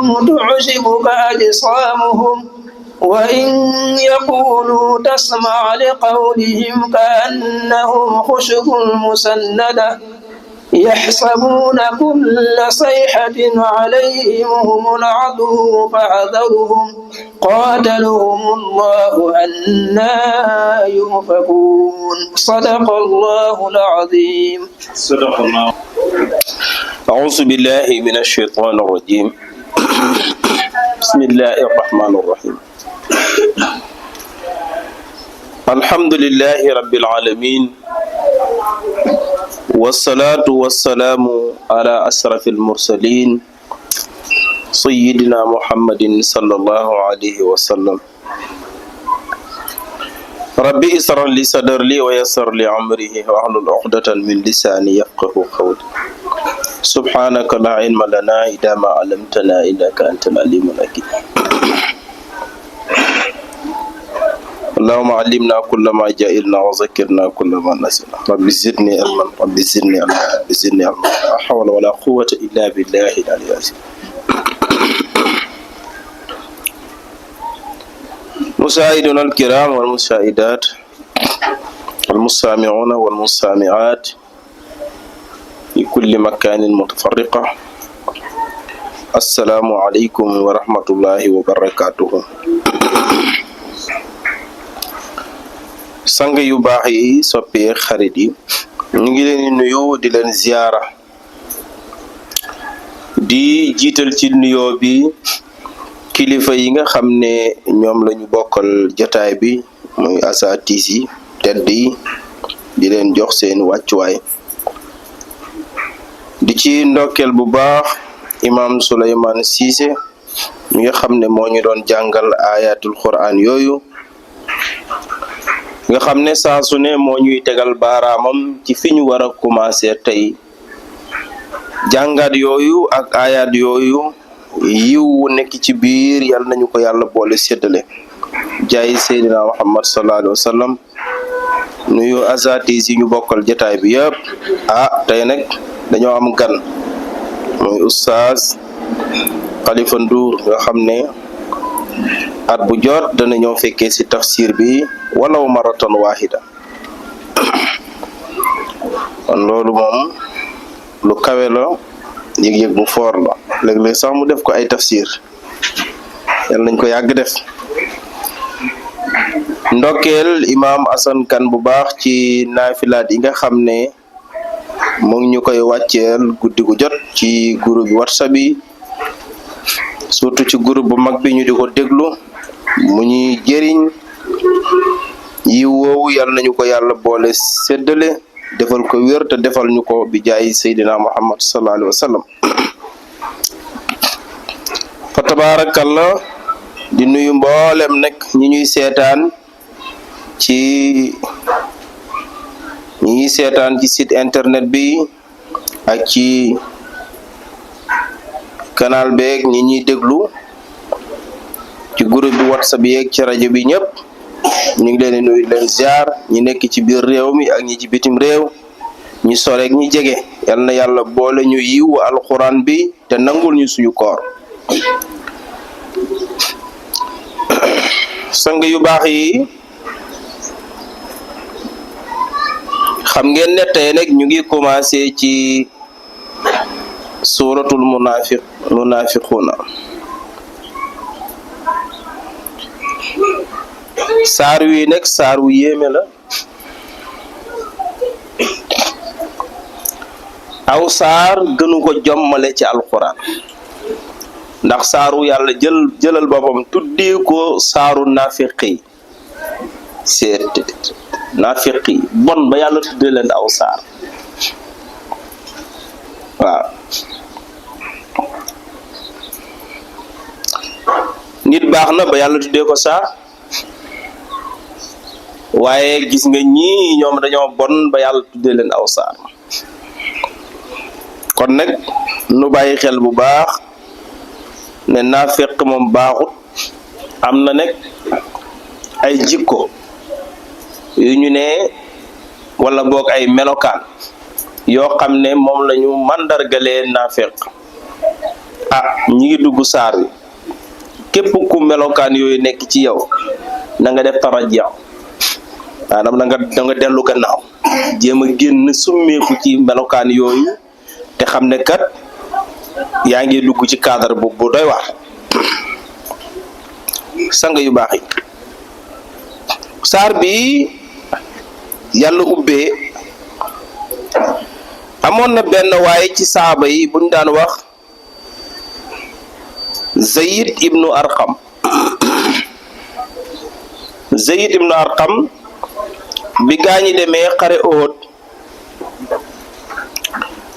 منهم تعجبك أجسامهم وإن يقولوا تسمع لقولهم كأنهم خشب مسندة يحسبون كل صيحة عليهم هم العدو فاحذرهم قاتلهم الله أنى يؤفكون صدق الله العظيم. صدق الله. أعوذ بالله من الشيطان الرجيم. بسم الله الرحمن الرحيم. الحمد لله رب العالمين والصلاة والسلام على أشرف المرسلين سيدنا محمد صلى الله عليه وسلم. ربي اسرح لي صدري ويسر لي أمري واحلل عقدة من لساني يفقهوا قولي. سبحانك لا علم لنا إلا ما علمتنا إنك أنت العليم الحكيم. اللهم علمنا كل ما جهلنا وذكرنا كل ما نسينا. رب زدني علما رب زدني علما رب زدني علما لا حول ولا قوة إلا بالله العلي العظيم. مشاهدينا الكرام والمشاهدات المستمعون والمستمعات في كل مكان متفرقة، السلام عليكم ورحمة الله وبركاته. sang yu baax yi soppee xarit yi ñu ngi leen di nuyu di leen ziyaara di jiital ci nuyoo bi kilifa yi nga xam ne ñoom lañu bokkal jotaay bi muy asaatiis yi tedd yi di leen jox seen wàccuwaay di ci ndokkeel bu baax imam Souleymane Cissé mi nga xam ne moo ñu doon jàngal ayatul quran yooyu nga xam ne saa su ne moo ñuy tegal baaraamam ci fi ñu war a commencer tey jàngat yooyu ak ayat yooyu yiw nekk ci biir yal nañu ko yàlla boole séddale jaay Seydina Muhammad sallallahu alayhi wa sallam nuyu asatis yi ñu bokkal jotaay bi yëpp tey nag dañoo am gan muy oustaz Khalifa Ndour nga xam ne at bu jot dana ñëw fekkee ci tafsir bi walaw maratan wahida kon loolu moom lu kawe la yëg-yëg bu foor la léeg-léeg sax mu def ko ay tafsir yal nañ ko yàgg def ndokkeel imam Assane Kane bu baax ci naafilaat yi nga xam ne mu ngi ñu koy wàcceel guddi gu jot ci groupe WhatsApp bi surtout ci groupe bu mag bi ñu di ko déglu mu ñuy jëriñ yi woowu yal nañu ko yàlla boole séddale defal ko wér te defal ñu ko bi jaay Seydina Muhammad sallallahu alayhi wa sallam. fa tabarakallah di nuyu mboolem nag ñi ñuy seetaan ci site internet bi ak ci canal beeg ñi ñuy déglu ci groupe bi WhatsApp yeeg ci rajo bi ñëpp ñu ngi leen di nuyu leen ziar ñi nekk ci biir réew mi ak ñi ci bitim réew ñi soreek ñi jege yal na yàlla boole ñu yiw alquran bi te nangul ñu suñu koor. sang yu baax yi xam ngeen ne tey nag ñu ngi commencé ci suratul munafiquna saar wi nekk saar wu yéeme la aw saar gënu ko jommale ci alquran ndax saaru yàlla jëlal boppam tuddee ko saaru nafiqi nafiqi bon ba yàlla tuddee leen aw saar waaw nit baax na ba yàlla tuddee ko saar waaye gis nga ñii ñoom dañoo bon ba yàlla tuddee leen aw saar kon nag nu bàyyi xel bu baax ne naafeq moom baaxut am na nag ay jikko yu ñu ne wala boog ay melokaan yoo xam ne moom lañu màndargalee naafeq ñi ngi dugg saar wi képp ku melokaan yooyu nekk ci yow na nga def tarajja maanaam na nga dellu gannaaw jéem a génn summeeku ci melokaan yooyu te xam ne kat yaa ngi dugg ci cadre bu doy waar. sang yu baax yi saar bi yàlla ubbee amoon na benn waaye ci saaba yi buñ daan wax Zayd ibnu Arqam Zayd ibnu Arqam bi gaañi demee xare Uhud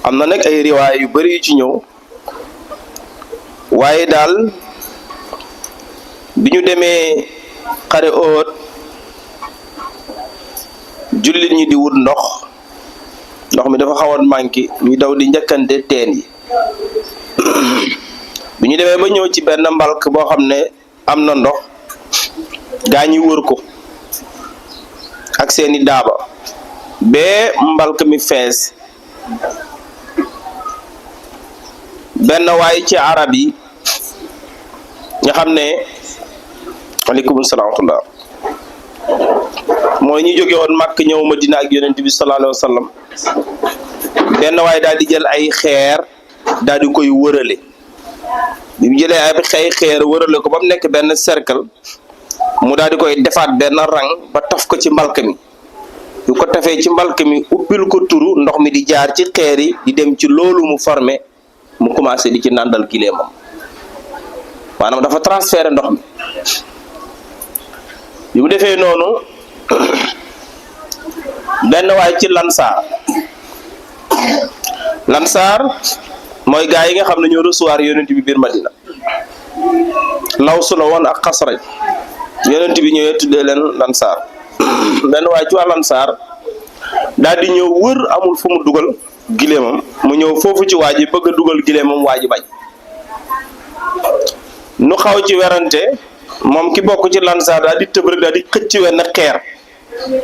am na nag ay riwaay yu bari yu ci ñëw waaye daal bi ñu demee xare Uhud jullit ñi di wut ndox mi dafa xawoon manqué ñu daw di njëkkante teen yi bi ñu demee ba ñëw ci benn mbalk boo xam ne am na ndox gaa ñi wër ko ak seeni daaba bee mbalk mi fees benn waay ci arab yi nga xam ne aleykum salaam wa rahmatullah mooy ñu jóge woon Makka ñëw Madina ak yonent bi sallallahu alayhi wa sallam benn waay daal di jël ay xeer daal di koy wërale bi mu jëlee ay xeer wërale ko ba mu nekk benn cercle mu daal di koy defaat benn rang ba taf ko ci mbalk mi yu ko tafee ci mbalk mi ubbil ko turu ndox mi di jaar ci xeer yi di dem ci loolu mu formé mu commencé di ci nàndal gileemam maanaam dafa transféré ndox mi bi mu defee noonu benn waay ci lansaar mooy gaa yi nga xam ne ñoo recevoir yonent bi biir Madina Laws la woon ak Xasraj yonent bi ñëwee tuddee leen lansaar benn waay ci waa lansaar daal di ñëw wër amul fu mu dugal gileemam mu ñëw foofu ci waa ji bëgg a dugal gileemam waa ji bañ nu xaw ci werante moom ki bokk ci lansaar daal di tëb rek daal di xëcc wenn xeer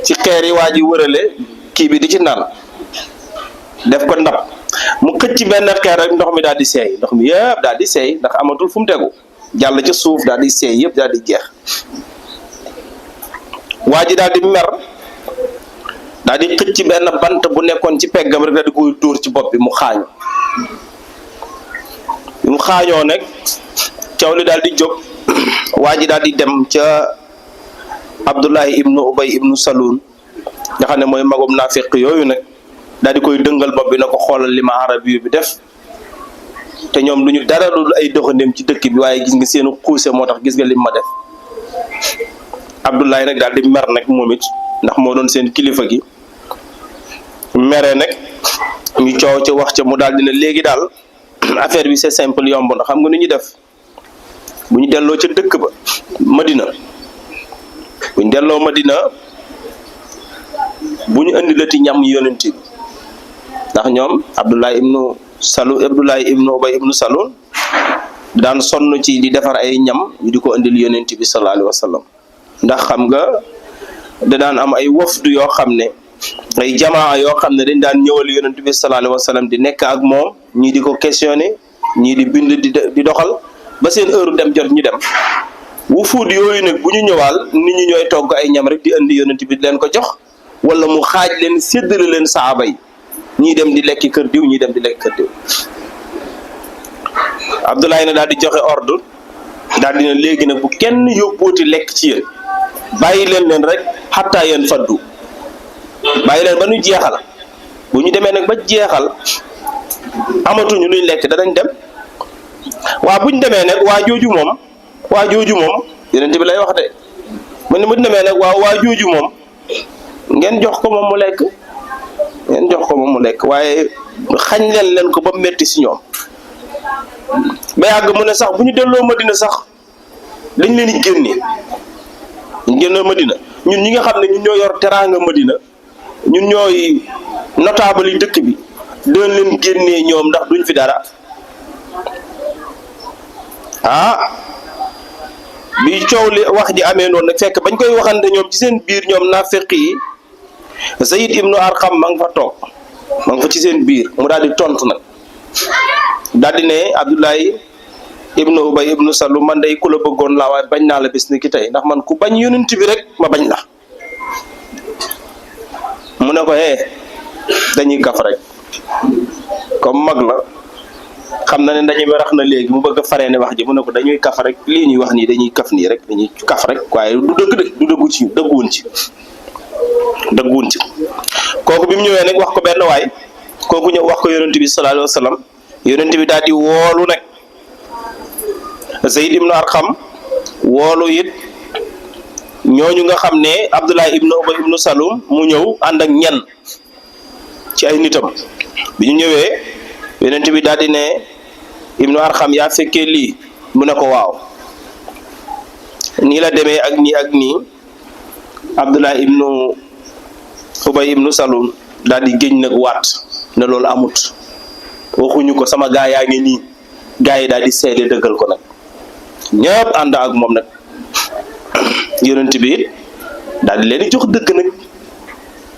ci xeer yi waa ji wërale kii bi di ci naan def ko ndab mu xëcc benn xeer rek ndox mi daal di seey ndox mi yëpp daal di seey ndax amatul fu mu tegu jàll ca suuf daal di seey yëpp daal di jeex waa ji daal di mer daal di xëcc benn bant bu nekkoon ci peggam rek daal di koy dóor ci bopp bi mu xaañu mu xaañoo nag caw li daal di jóg waa ji daal di dem ca Abdullahi ibnu Ubay ibnu Salul nga xam ne mooy magum naafiq yooyu nag daal di koy dëngal bopp bi na ko xoolal li ma arabi bi def te ñoom du ñu dara lu ay doxandem ci dëkk bi waaye gis nga seenu xuuse moo tax gis nga lim ma def Abdullahi nag daal di mer nag moom it ndax moo doon seen kilifa gi mere nag ñu coow ca wax ca mu daal dina léegi daal affaire bi c'est simple yomb na xam nga nu ñu def bu ñu delloo ca dëkk ba Madina bu ñu delloo Madina bu ñu indi lati ñam yonent bi ndax ñoom Abdullahi ibnu Ubay ibnu Salul daan sonn ci di defar ay ñam ñu di ko indil yonent bi sallallahu alayhi wa sallam ndax xam nga da daan am ay wafdu yoo xam ne ay jamaa yoo xam ne dañ daan ñëwal yonent bi sallallahu alayhi wa sallam di nekk ak moom ñii di ko questionner ñii di bind di doxal ba seen heure dem jot ñu dem wufuud yooyu nag bu ñu ñëwaal nit ñi ñooy togg ay ñam rek di indi yonent bi di leen ko jox wala mu xaaj leen séddale leen saaba yi ñii dem di lekki kër diw ñii dem di lekk kër diw Abdoulaye na daal di joxe ordre daal dina léegi nag bu kenn yóbbooti lekk ci yéen bàyyi leen rek xattaa yéen faddu bàyyi leen ba ñu jeexal bu ñu demee nag ba jeexal amatuñu luñ lekk danañ dem waa buñ demee nag waa jooju moom yonent bi lay wax de mu ne bu ñu demee nag waa jooju moom ngeen jox ko moom mu lekk waaye xañ leen ko ba metti si ñoom ba yàgg mu ne sax bu ñu delloo Madina sax dañ leen di génne ñu génnoo Madina ñun ñi nga xam ne ñun ñoo yor teraanga Madina ñun ñooy notable yi dëkk bi doon leen génnee ñoom ndax duñ fi dara bi coow li wax ji amee noonu nag fekk bañ koy waxante ñoom ci seen biir ñoom naafiq yi Zayd ibnu Arqam ma nga fa toog ma nga fa ci seen biir mu daal di tontu nag daal di ne Abdullahi ibnu Ubay ibnu Salul man day ku la bëggoon laa waaye bañ naa la bis ni ki tey ndax man ku bañ yonent bi rek ma bañ la mu ne ko dañuy kaf rek comme mag la xam na ne ndaje mi rax na léegi mu bëgg a faree ne wax ji mu ne ko dañuy kaf rek lii ñuy wax nii dañuy kaf nii rek dañuy kaf rek waaye du dëgg de du dëggu ci dëgguwun ci kooku bi mu ñëwee nag wax ko benn waay kooku ñëw wax ko yonent bi sallallahu alayhi wa sallam yonent bi daal di woolu nag Zayd ibnu Arqam woolu it ñooñu nga xam ne Abdullah ibnu Ubay ibnu Salul mu ñëw ànd ak ñenn ci ay nitam bi ñu ñëwee yonent bi daal di ne ibnu Arqam yaa fekkee lii mu ne ko waaw nii la demee ak nii ak nii Abdullah ibnu Ubay ibnu Salul daal di géñ nag waat ne loolu amut waxuñu ko sama gaa yaa ngi nii gaa yi daal di seede dëggal ko nag ñëpp ànd ak moom nag yonent bi daal di leen di jox dëgg nag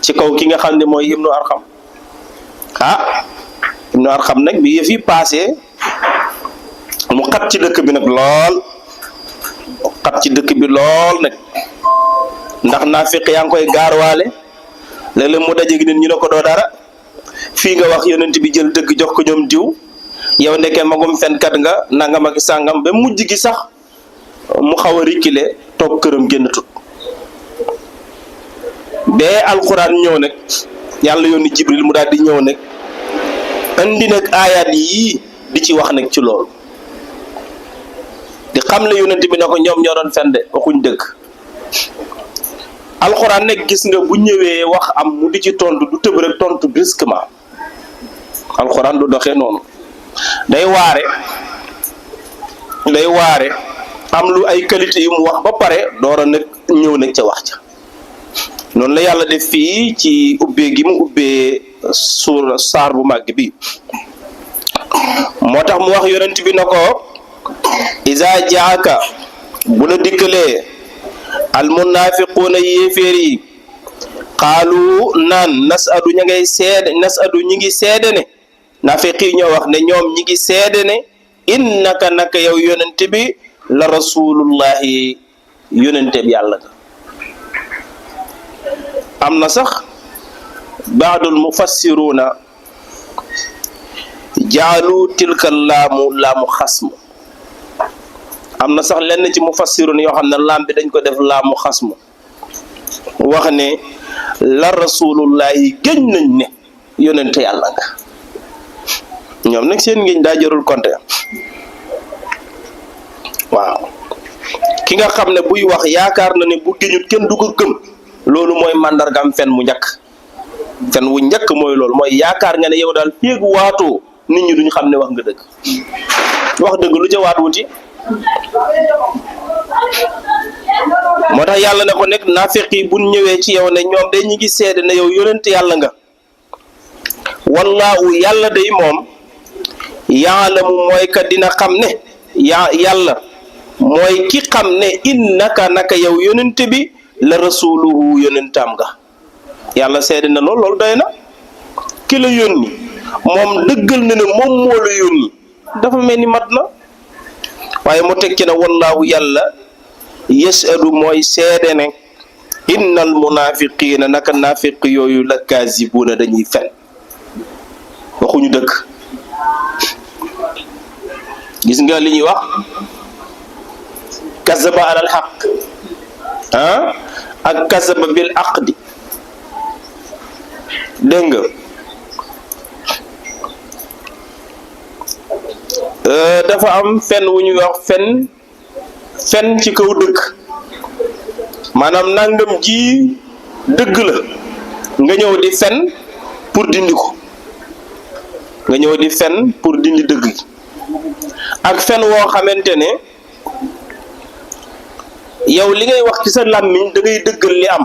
ci kaw ki nga xam ne mooy ibnu Arqam ibnu Arqam nag bi yëf yi passé mu xat ci dëkk bi nag lool nag ndax naafiq yaa ngi koy gaarwaale léeg-léeg mu dajeeg nit ñu ne ko doo dara fii nga wax yonent bi jël dëgg jox ko ñoom diw yow ndeke magum fenkat nga nangam ak sàngam ba mujj gi sax mu xaw a rikkile toog këram génn tut bee alxuraan ñëw nag yàlla yónni Jibril mu daal di ñëw nag andi nag aayaat yii di ci wax nag ci loolu di xam le yonent bi ne ko ñoom ñoo doon fen de waxuñ dëgg alxuraan nag gis nga bu ñëwee wax am mu di ci tontu du tëb rek tontu brusquement alxuraan du doxee noonu day waare am lu ay qualité yu mu wax ba pare door a nag ñëw nag ca wax ca noonu la yàlla def fii ci ubbee gi mu ubbee saar bu màgg bi moo tax mu wax yonent bi na ko iza jaaka bu la dikkalee almunafiquuna yéeféer yi xaalu naan nasadu ña ngay seede nasadu ñi ngi seede ne naafiq yi ñoo wax ne ñoom ñi ngi seede ne innaka naka yow yonent bi la rasulullahi yonente bi yàlla nga am na sax baadul mufassiruna jaalu tilka laamu xasmu am na sax lenn ci mufassiruna yoo xam ne laam bi dañ ko def laamu xasmu wax ne la rasulullahi gëñ nañ ne yonente yàlla nga ñoom nag seen ngiñ daa jërul konte waaw ki nga xam ne buy wax yaakaar na ne bu géñut kenn du ko gëm loolu mooy màndargam fen wu njëkk mooy loolu mooy yaakaar nga ne yow daal féegu waatoo nit ñi duñ xam ne wax nga dëgg wax dëgg lu ca waat wuti moo tax yàlla ne ko nekk naafiq yi buñ ñëwee ci yow ne ñoom day ñi ngi seede ne yow yonent yàlla nga wallaahu yàlla day moom yaalamu mooy ka dina xam ne yàlla mooy ki xam ne innaka naka yow yonent bi la rasuluhu yonentam nga yàlla seede na loolu doy na ki la yónni moom dëggal na ne moom moo la yónni dafa mel ni mat na waaye mu tekki na wallaahu yàlla yashadu mooy seede ne innal munafiqiina naka naafiq yooyu la kaasibuuna dañuy fen waxuñu dëgg gis nga li ñuy wax kasaba alal xaq ak kasaba bil aqdi dégg nga dafa am fen wu ñuy wax fen ci kaw dëgg maanaam nangam ji dëgg la nga ñëw di fen pour dindi ko nga ñëw di fen pour dindi dëgg gi ak fen woo xamante ne yow li ngay wax ci sa làmmiñ da ngay dëggal li am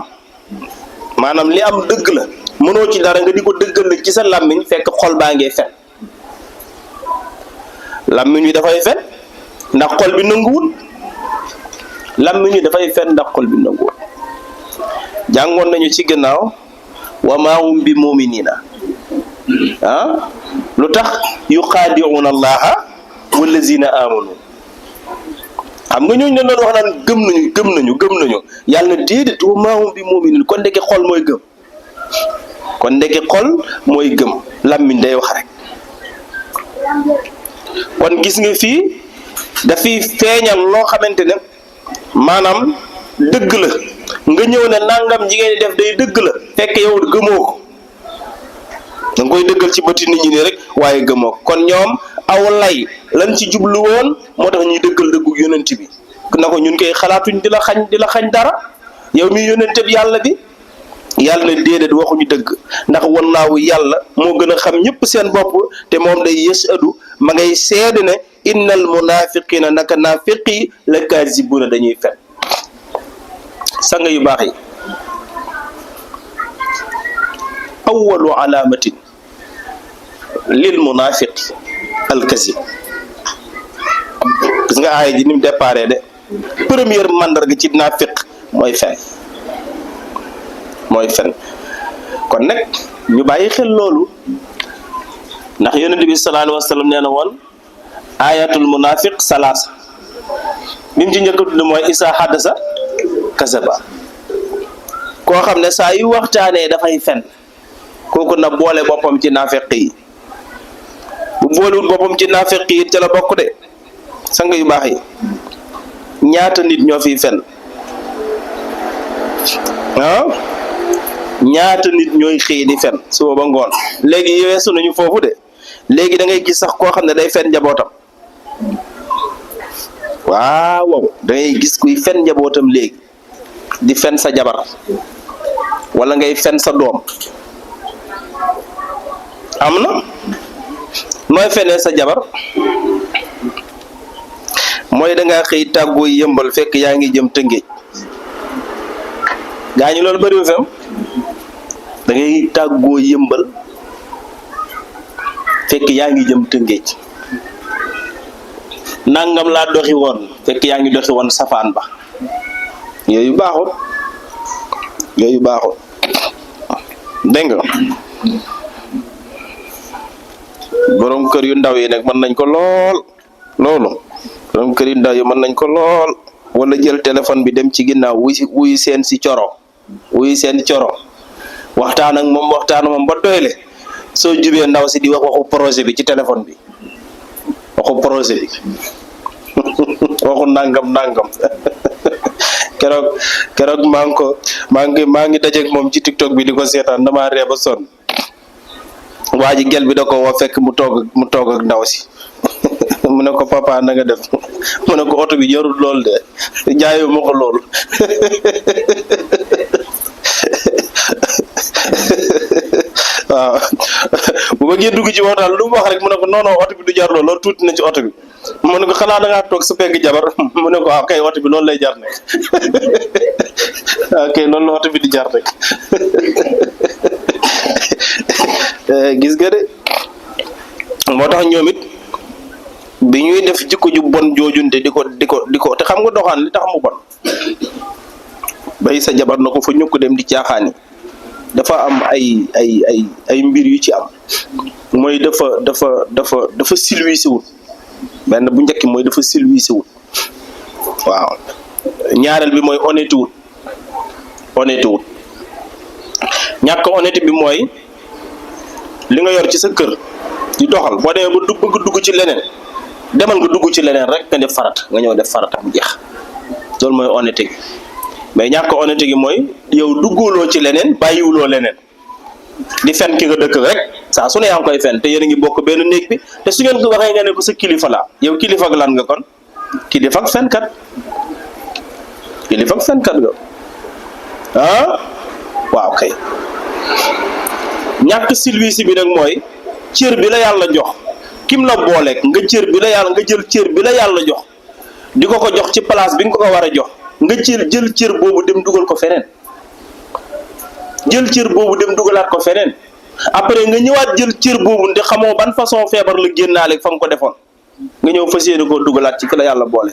maanaam li am dëgg la mënoo ci dara nga di ko dëggal nag ci sa làmmiñ fekk xol baa ngee fen làmmiñ wi dafay fen ndax xol bi nanguwul làmmiñ wi dafay fen ndax xol bi nanguwul jàngoon nañu ci gannaaw wa maa hum bi muminina lu tax yuxaadi'uuna allaha wallazina amanu xam nga ñooñu doon wax naan gëm nañu yàlla na déedéet wa maa hum bi mu'minin kon ndeke xol mooy gëm làmmiñ day wax rek. kon gis nga fii dafay feeñal loo xamante ne maanaam dëgg la nga ñëw ne nangam jigéen ñi def day dëgg la fekk yow gëmoo ko danga koy dëggal ci bëti nit ñi nii rek waaye gëmoo ko kon ñoom aw lay lan ci jublu woon moo tax ñuy dëggal dëggu yonent bi na ko ñun koy xalaatuñ di la xañ dara yow mi yonent bi yàlla bi yàlla na déedéet waxuñu dëgg ndax wallaahu yàlla moo gën a xam ñëpp seen bopp te moom day yashadu ma ngay seede ne innal munafiqina naka naafiqi la kaazibuna dañuy fen sanga yu baax yi awwalu alaamatin lil munafiq al kazib gis nga aaya ji ni mu déparé de première mandarga ci naafiq mooy fen kon nag ñu bàyyi xel loolu ndax yonent bi sallallahu alayhi wa sallam nee na woon ayatul munafiq salaasa bi mu ci njëkk a tudd mooy isa haddasa kasaba koo xam ne saa yu waxtaanee dafay fen kooku na boole boppam ci naafiq yi bu boolewul boppam ci naafiq yi ca la bokk de sang yu baax yi ñaata nit ñoo fiy fen ñaata nit ñooy xëy di fen suba ba ngoon léegi weesu nañu foofu de léegi da ngay gis sax koo xam ne day fen njabootam waaw da ngay gis kuy fen njabootam léegi di fen sa jabar wala ngay fen sa doom am na nooy fenee sa jabar mooy da ngaa xëy tàggoo yëmbal fekk yaa ngi jëm Tëngéej gaañu loolu bëriwu fem da ngay tàggoo yëmbal fekk yaa ngi jëm Tëngéej nangam laa doxi woon fekk yaa ngi doxi woon safaan ba yooyu baaxul dégg nga borom kër yu ndaw yi nag mën nañ ko lool loolu borom kër yu ndaw yi mën nañ ko lool wala jël téléphone bi dem ci ginnaaw wuyu seen coro waxtaan ak moom ba doyle soo jubee ndaw si di waxu projet bi ci téléphone bi waxu projet bi waxu nangam keroog maa ngi dajeeg moom ci TikTok bi di ko seetaan damaa ree ba sonn waa ji gel bi da ko woo fekk mu toog ak ndaw si mu ne ko papa na nga def mu ne ko oto bi jarul lool de jaayu ma ko lool waaw bu bëggee dugg ci waxtaan lu mu wax rek mu ne ko non oto bi du jar lool tuuti na ci oto bi mu ne ko xanaa da ngaa toog sa pegg jabar mu ne ko waaw kay oto bi loolu lay jar nekk waaw kay loolu la oto bi di jar rek gis nga de moo tax ñoom it bi ñuy def jikko ju bon joojunte di ko te xam nga doxaan li tax mu bon bay sa jabar na ko fa ñukk dem di caaxaani dafa am ay mbir yu ci am mooy dafa silwiise wul benn bu njëkk mooy dafa silwiise wul waaw ñaareel bi mooy honnête wul ñàkk honnête bi mooy li nga yor ci sa kër di doxal boo demee ba bëgg dugg ci leneen demal nga dugg ci leneen rek nga def farata nga ñëw def farata mu jeex loolu mooy honnêteté gi mais ñàkk honnêteté gi mooy yow dugguloo ci leneen bàyyiwuloo leneen di fen ki nga dëkk rek saa su ne yaa ngi koy fen te yéen a ngi bokk benn néeg bi te su ngeen ko waxee nga ne ko sa kilifa la yow kilifa ak lan nga kon kilifa ak fenkat nga waaw kay ñàkk silvisi bi nag mooy cër bi la yàlla jox kim la booleeg nga jël cër bi la yàlla jox di ko jox ci place bi nga ko war a jox nga jël cër boobu dem dugal ko feneen dugalaat ko feneen après nga ñëwaat jël cër boobu ndi xamoo ban façon feebar la génnaale fa nga ko defoon nga ñëw fas yéene koo dugalaat ci ki la yàlla boole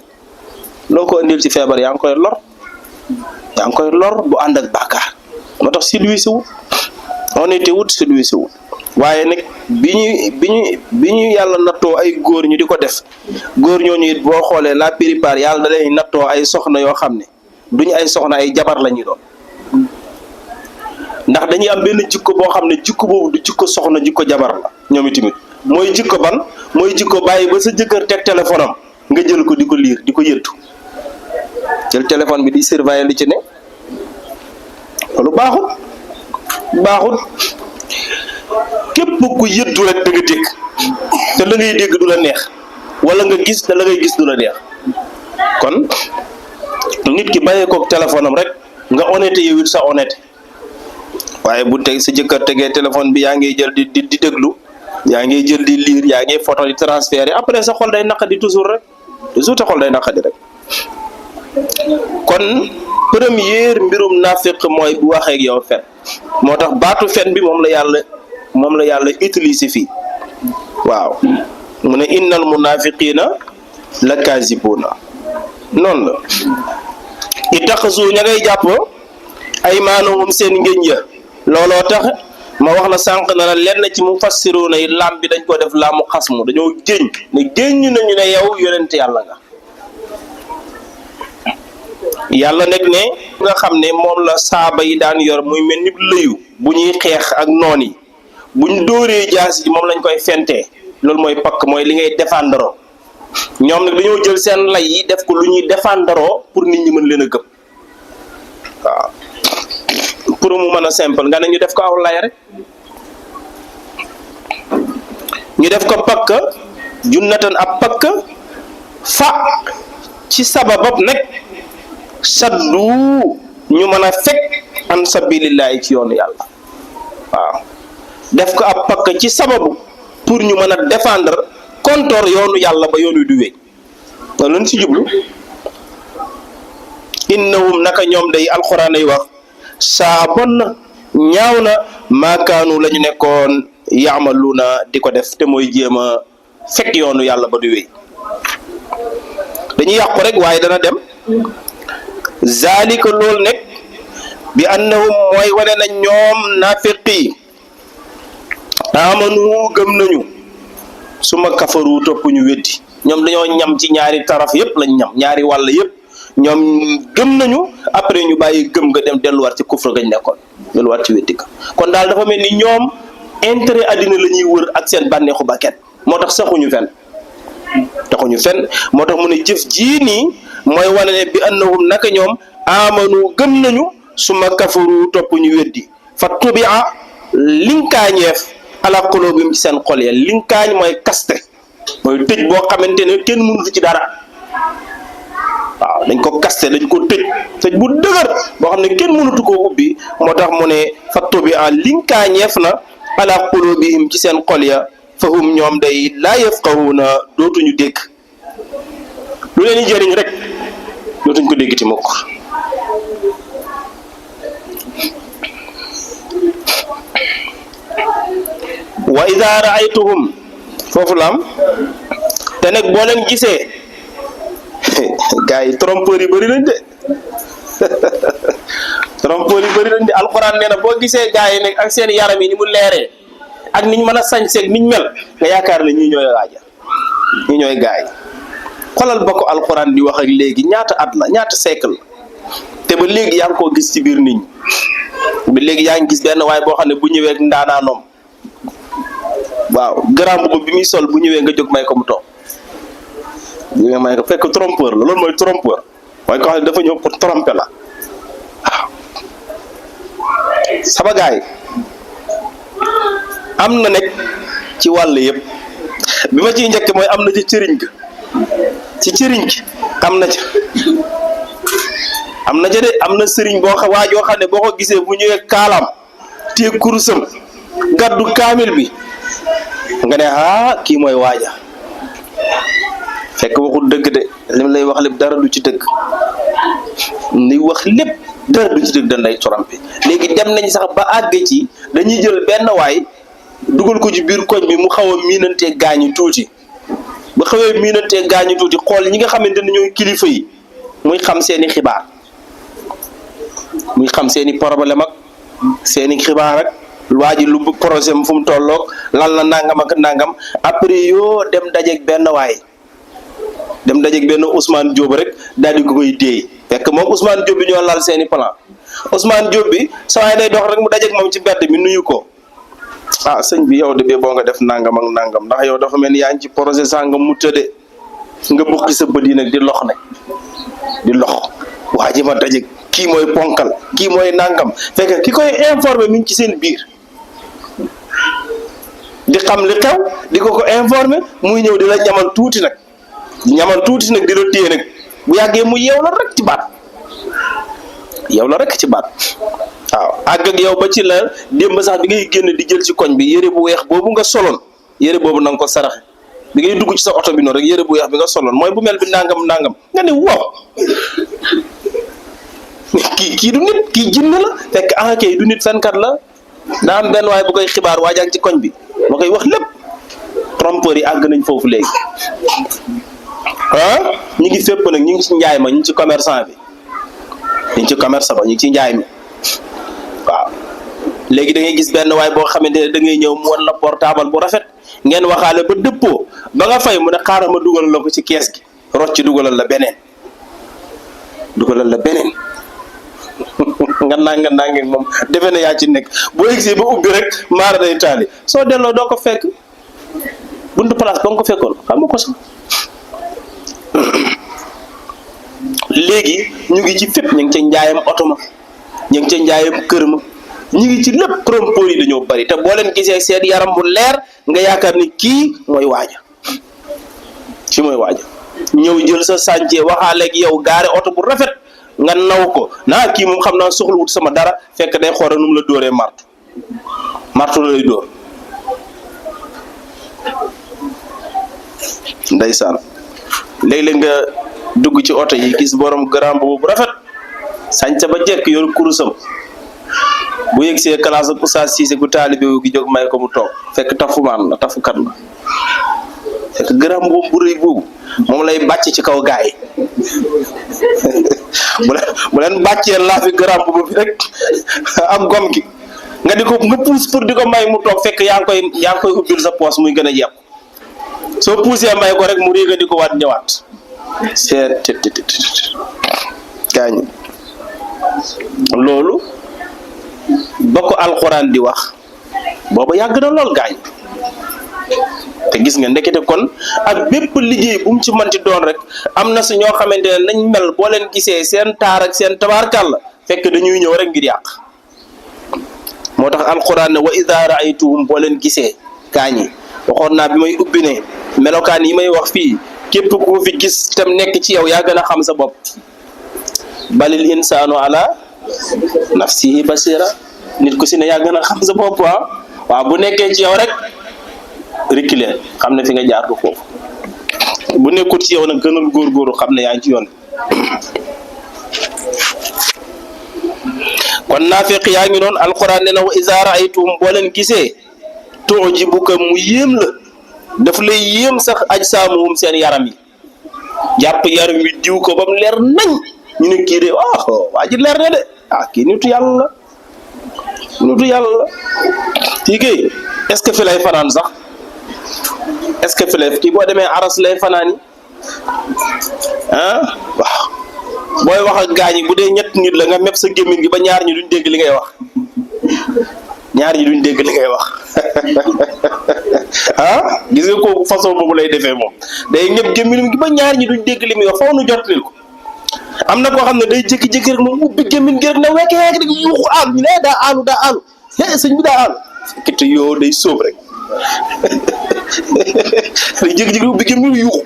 loo ko indil ci feebar yaa ngi koy lor bu ànd ak bàkkaar moo tax silvisi wut honnêteté wut silvisi wut waaye nag bi ñu yàlla nattoo ay góor ñu di ko def góor ñooñu it boo xoolee la plupart yàlla da leen nattoo ay soxna yoo xam ne duñu ay soxna ay jabar la ñuy doon ndax dañuy am benn jikko boo xam ne jikko boobu du jikko soxna jikko jabar la ñoom itamit mooy jikko ban mooy jikko bàyyi ba sa jëkkër teg téléphone am nga jël ko di ko liir di ko yëttu jël téléphone bi di surveiller li ci ne loolu baaxut képp ku yëttu rek da nga dégg te la ngay dégg du la neex wala nga gis te la ngay gis du la neex kon nit ki bàyyee koog téléphone am rek nga honnêté yow it sa honnêté waaye bu teg sa jëkkër tegee téléphone bi yaa ngi jël di déglu yaa ngi jël di lire yaa ngi photo di transférer après sa xol day naqadi toujours rek toujours ta xol day naqadi rek kon première mbirum nafiq mooy bu waxee ak yow fen moo tax baatu fen bi moom la yàlla utiliser fii waaw mu ne innal munafiqina la kaazibuna noonu la ittaxasu ña ngay jàpp ay maanahum seen ngéñ ya looloo tax ma wax la sànq na la lenn ci mufassiruna yi lam bi dañ ko def laamu xasmu dañoo géñ ne géññu nañu ne yow yonent yàlla nga yàlla nekk ne nga xam ne moom la saaba yi daan yor muy mel ni lëyu bu ñuy xeex ak noon yi buñ dóoree jaas ji moom lañ koy fentee loolu mooy pakk mooy li ngay défendroo ñoom nag dañoo jël seen lay yi def ko lu ñuy défendroo pour nit ñi mën leen a gëm waaw pour mu mën a simple nga ne ñu def ko aw lay rek ñu def ko pakk junnatan ab pakk fa ci sababab nag saddu ñu mën a fekk an sabilillahi ci yoonu yàlla waaw def ko ab pakk ci sababu pour ñu mën a défendre kontor yoonu yàlla ba yoonu du wéy loolu lañ ci jublu innahum naka ñoom day alxuraan ay wax saa bon na ñaaw na maakaanu la ñu nekkoon yaamaluuna di ko def te mooy jéem a fekk yoonu yàlla ba du wéy dañuy yàqu rek waaye dana dem zalika loolu nekk bi annahum mooy wane na ñoom naafiqi amanu gëm nañu suma kafaru topp ñu weddi ñoom dañoo ñam ci ñaari taraf yépp lañ ñam ñaari wàll yépp ñoom gëm nañu après ñu bàyyi gëm nga dem delluwaat ci kufra gañ nekkoon delluwaat ci weddi ka kon daal dafa mel ni ñoom intérêt àddina la ñuy wër ak seen bànneexu bakket moo tax taxuñu fen moo tax mu ne jëf jii nii mooy wane ne bi annahum naka ñoom amanu gëm nañu suma kafaru topp ñu weddi fa tubia linkaañeef ala qulubihim ci seen xol ya linkaañ mooy kaste mooy tëj boo xamante ne kenn mënu ci dara waaw dañ ko kaste dañ ko tëj bu dëgër boo xam ne kenn mënutu koo ubbi moo tax mu ne fa tubia linkaañeef na ala qulubihim ci seen xol ya fahum ñoom day laa yafqahuna dootuñu dégg lu leen di jëriñ rek dootuñ ko dégg ti mukk wa idha ra'aytuhum foofu lam te nag boo leen gisee gars yi trompeur yi bëri nañ de trompeur yi bëri nañ de alxuraan nee na boo gisee gars yi nag ak seen yaram yi ni mu leeree ak niñ mën a sañseeg niñ mel nga yaakaar ne ñii ñooy waaja ñii ñooy gars yi xolal ba ko alxuraan di wax ak léegi ñaata at la ñaata siècle te ba léegi yaa ngi koo gis ci biir nit ñi ba léegi yaa ngi gis benn waaye boo xam ne bu ñëwee ndaanaanoom waaw grand boobu bi muy sol bu ñëwee nga jóg may ko mu toog nga may ko fekk trompeur la loolu mooy trompeur mooy ko xam ne dafa ñëw pour tromper la waaw sama gars yi am na nekk ci wàll yëpp bi ma ciy njëkk mooy am na ci cëriñ ga ci cëriñ gi am na ca de am na sëriñ boo xam waa joo xam ne boo ko gisee bu ñëwee kaalaam téye kurusam gaddu kaamil bi nga ne kii mooy waaja fekk waxul dëgg de lim lay wax lépp dara du ci dëgg li wax lépp dara du ci dëgg dañ lay trompé léegi dem nañ sax ba àgg ci dañuy jël benn waay dugal ko ci biir koñ bi mu xaw a miinantee gaañu tuuti ba xawee miinantee gaañu tuuti xool ñi nga xamante ne ñooy kilifa yi muy xam seeni xibaar muy xam seeni problème ak seeni xibaar ak waa ji lu projet fu mu tolloog lan la nangam ak nangam après yoo dem dajeeg benn waay dem dajeeg benn Ousmane Diop rek daal di ko koy déey fekk moom Ousmane Diop bi ñoo lal seeni plan Ousmane Diop bi sa waay day dox rek mu dajeeg moom ci mbedd mi nuyu ko ah sëñ bi yow de bee boo nga def nangam ak nangam ndax yow dafa mel ni yaa ngi ci projet sangam mu tëdde nga bukki sa bët yi nag di lox nag di lox waa ji ma dajeeg kii mooy ponkal kii mooy nangam fekk ki koy informé mi ngi ci seen biir di xam li xew di ko informé muy ñëw di la ñamal tuuti nag di la téye nag bu yàggee mu yeew la rek ci baat waaw àgg ak yow ba ci la démb sax bi ngay génn di jël ci koñ bi yére bu weex boobu nga soloon yére boobu na nga ko saraxe bi ngay dugg ci sa oto bi noonu rek yére bu weex bi nga soloon mooy bu mel bi nangam nga ne waaw kii du nit kii jinne la fekk kay du nit fenkat la daa am benn waaye bu koy xibaar waajang ci koñ bi moo koy wax lépp trompeur yi àgg nañ foofu léegi ñu ngi fépp nag ñu ngi ci njaay ma ñu ngi ci commerçant bi ñu ngi ci commerçant ba ñu ngi ci njaay mi waaw léegi da ngay gis benn waay boo xamante ne da ngay ñëw mu wan la portable bu rafet ngeen waxaale ba dëppoo ba nga fay mu ne xaaral ma dugalal la ko ci kees gi rocc dugalal la beneen nga nang moom defe na yaa ci nekk boo egsee ba ubbi rek maara day taali soo delloo doo ko fekk buntu place ba nga ko fekkoon xam nga ko sax léegi ñu ngi ci fépp ñu ngi ca njaayam oto ma ñu ngi ca njaayam kër ma ñu ngi ci lépp propos yi dañoo bari te boo leen gisee seen yaram bu leer nga yaakaar ni kii mooy waaja ñëw jël sa chantier waxaale ak yow gaare oto bu rafet nga naw ko naa kii moom xam naa soxlawut sama dara fekk day xoora nu mu la dóoree martu la lay dóor ndeysaan léeg-léeg nga dugg ci oto yi gis borom grand boobu bu rafet sañca ba jekk yor kurusam bu yëgsee classe ak Oustaz Cissé gu taalibe gi jóg may ko mu toog fekk tafumaan la tafukat la fekk grand boobu bu rëy boobu moom lay bàcc ci kaw gaay bu leen bàccee laa fi grand boobu bi rek ak gom gi nga puus pour di ko may mu toog fekk yaa ngi koy ubbil sa poos muy gën a yàqu soo puusee may ko rek mu riiga di ko waat ñëwaat gaañ loolu ba ko alxuraan di wax booba yàgg na lool gaañ te gis nga ndekete kon ak bépp liggéey bu mu ci manti doon rek am na si ñoo xamante ne nañ mel boo leen gisee seen taar ak seen tabaarkàlla fekk dañuy ñëw rek ngir yàq moo tax alxuraan ne wa idaa raaytuhum boo leen gisee gaañi waxoon naa bi may ubbi ne melokaan yi may wax fii képp ku fi gis tam nekk ci yow yaa gën a xam sa bopp balil insaanu ala nafsihi basira nit ku si ne yaa gën a xam sa bopp waaw bu nekkee ci yow rek reculer xam ne fi nga jaar ko foofu bu nekkul ci yow nag gënal góorgóorlu xam ne yaa ngi ci yoon kon naafiq yaa ngi noonu alquran ne na wa iza raaytuhum boo leen gisee tu'jibuka mu yéem la daf lay yéem sax ajsaamuhum seen yaram yi jàpp yaram wi diw ko ba mu leer nañ ñu ne kii de waa ji leer na de kii nitu yàlla la kii kay est-ce que fi lay fanaan sax est-ce que fi lay kii boo demee aras lay fanaan yi waaw booy wax ak gaañi bu dee ñett nit la nga mepp sa gémmiñ gi ba ñaar ñi duñ dégg li ngay wax gis nga kooku façon boobu lay defee moom day ñëpp gémmiñ gi ba ñaar ñi duñ dégg li muy wax faw nu jotlil ko am na koo xam ne day jékki-jékki rek moom ubbi gémmiñ gi rek ne wekke rek yuuxu aanu ñu ne daa aanu sëñ bi daa aanu fekkite yoo day sóob rek day jékki-jékki ubbi gémmiñ yuuxu